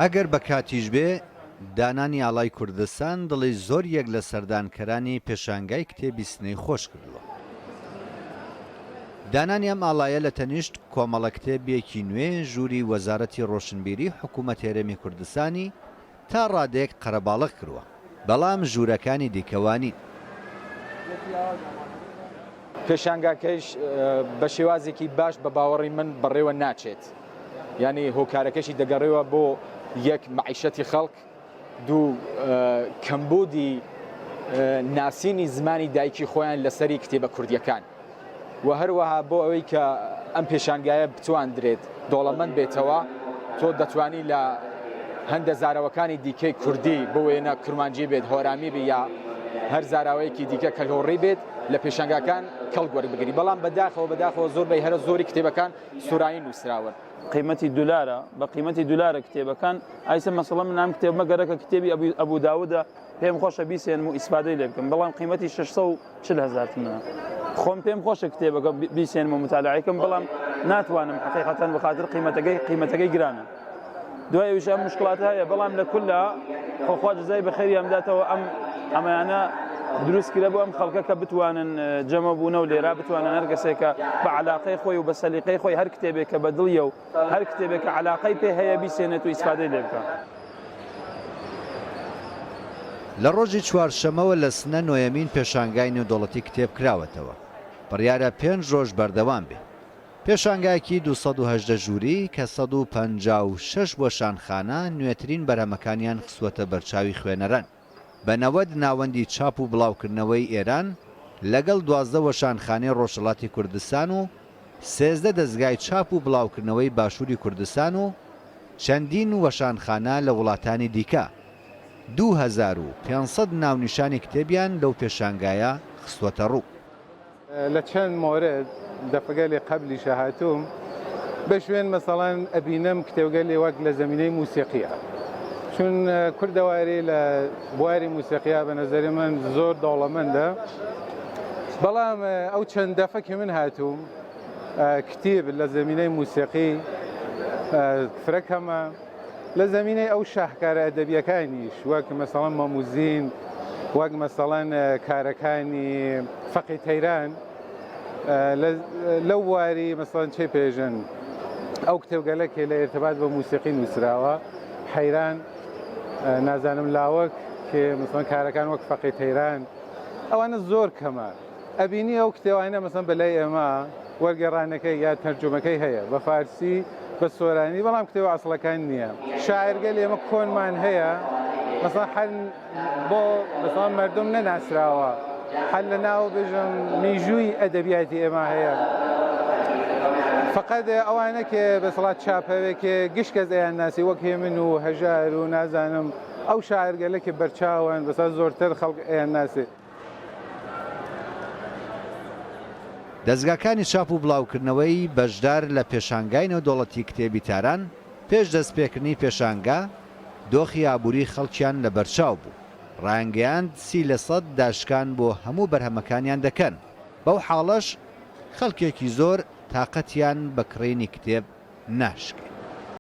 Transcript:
ئەگەر بە کاتیش بێ، دانانی ئاڵای کوردستان دڵی زۆر یەک لە سەردانکەرانی پێشانگای کتێبی سنەی خۆش کردووە. دانانی ئەم ئاڵایە لە تەنیشت کۆمەڵە کتێبێکی نوێ ژووری وەزارەتی ڕۆشنبیری حکوومەت هەرێمی کوردستانی تا ڕادەیەک قەرەباڵغ کرووە، بەڵام ژوورەکانی دیکە وانین. پێشانگاکەیش بە شێوازێکی باش بە باوەڕی من بەڕێوە ناچێت. یانی هۆکارەکەشی دەگەڕێوە بۆ یەک مەعیشەتی خەڵک، دوو کەمبوودی ناسینی زمانی دایکی خۆیان لەسەری کتێبە کوردیەکان و هەروەها بۆ ئەوەی کە ئەم پێشانگایە بتواندرێت دەوڵەمەند بێتەوە تۆ دەتوانی لە هەندە زارەوەکانی دیکەی کوردی بۆ وێنە کرمانجی بێت هۆرامی بێ یا هەر زاراوەیەکی دیکە کەلهۆڕی بێت لە پێشانگاکان کەڵک وەربگری بەڵام بەداخەوە بەداخەوە زۆر بەی هەرە زۆری کتێبەکان سورانی نووسراون. قیمەتی دولارە بە قیمەتی دولارە کتێبەکان ئایسە مەسەڵە من ئەم کتێبمە گەرەکە کتێبی ئەبو ئەبو داودە پێم خۆشە بیسێنم و ئیسفادەی لێ بکەم بەڵام قیمەتی 640 هەزار تمنە خۆم پێم خۆشە کتێبەکە بیسێنم و متالعەی کەم بەڵام ناتوانم حقیقەتەن بەخاتر قیمەتەکەی قیمەتەکەی گرانە دوای ئەویش ئەم مشکلاتە هەیە بەڵام لە کوللا خۆخوا جزای بەخێریان بداتەوە ئەم ئەمەیانە دروست کرا بۆ ئەم خەڵکە کە بتوانن جەمە بوونە و لێرا بتوانن هەر کەسێکە بە علاقەی خۆی و بە سەلیقەی خۆی هەر کتێبێک کە بە دڵیە و هەر کتێبێک کە علاقەی پێ هەیە بیسێنێت و ئیسفادەی لێ بکە. لە ڕۆژی چوارشەمەوە لە سنە نۆیەمین پێشانگای نێودەوڵەتی کتێب کراوەتەوە، بڕیارە پێنج ڕۆژ بەردەوام بێ. پێشانگایەکی 218 ژووری کە 156 وەشانخانە نوێترین بەرهەمەکانیان خستووەتە بەرچاوی خوێنەران، بە 90 ناوەندی چاپ و بڵاوکردنەوەی ئێران لەگەڵ 12 وەشانخانەی ڕۆژهەڵاتی کوردستان و 13 دەزگای چاپ و بڵاوکردنەوەی باشووری کوردستان و چەندین وەشانخانە لە وڵاتانی دیکە 2500 ناونیشانی کتێبیان لەو پێشانگایە خستووەتەڕوو. لە چەند مۆرد دەفگەلی قەبلیشە هاتووم بە شوێن مەسەڵەن ئەبینم کتێوگەلی وەک لە زەمینەی موسیقیە چون کوردەواری لە بواری موسیقیا بە نەزەری من زۆر دەوڵەمەندە بەڵام ئەو چەند دەفە کە من هاتووم کتێب لە زەمینەی موسیقی فرە کەمە لە زەمینەی ئەو شاهکارە ئەدەبییەکانیش وەک مەسەڵەن مەموزین، وەک مەسەڵەن کارەکانی فەقێ تەیران لەو بواری مەسەڵەن چێ پێژن ئەو کتێبگەلە کێ لە ئێرتبات بە موسیقی نووسراوە حەیران نازانم لاوەک کێ مەسەڵەن کارەکان وەک فەقێ تەیران ئەوانە زۆر کەمە. ئەبینی ئەو کتێوانە مەسەن بەلای ئێمە وەرگێڕانەکەی یا تەرجومەکەی هەیە بە فارسی بە سۆرانی بەڵام کتێبە ئەسڵەکان نییە شاعرگەل ئێمە کۆنمان هەیە مەسەن هەر بۆ مەسەن مردم نەناسراوە هەر لە ناو بژم میژووی ئەدەبیاتی ئێمە هەیە فقط ئەوانە کە بەسەڵات چاپەوێکێ گشت کەس ئەیان ناسی وەک هێمن و هەژار و نازانم ئەو شاعرگەلە کە بەرچاون بەسا زۆرتر خەڵک ئەیان ناسێ دەزگاکانی چاپ و بڵاوکردنەوەی بەشدار لە پێشانگای نێودەوڵەتی کتێبی تاران پێش دەستپێکردنی پێشانگا دۆخی ئابووری خەڵکیان لەبەرچاو بوو، ڕایانگەیاند 30 لەسەد داشکان بۆ هەموو بەرهەمەکانیان دەکەن، بەو حاڵەش خەڵکێکی زۆر تاقەتیان بە کڕینی کتێب ناشکێ.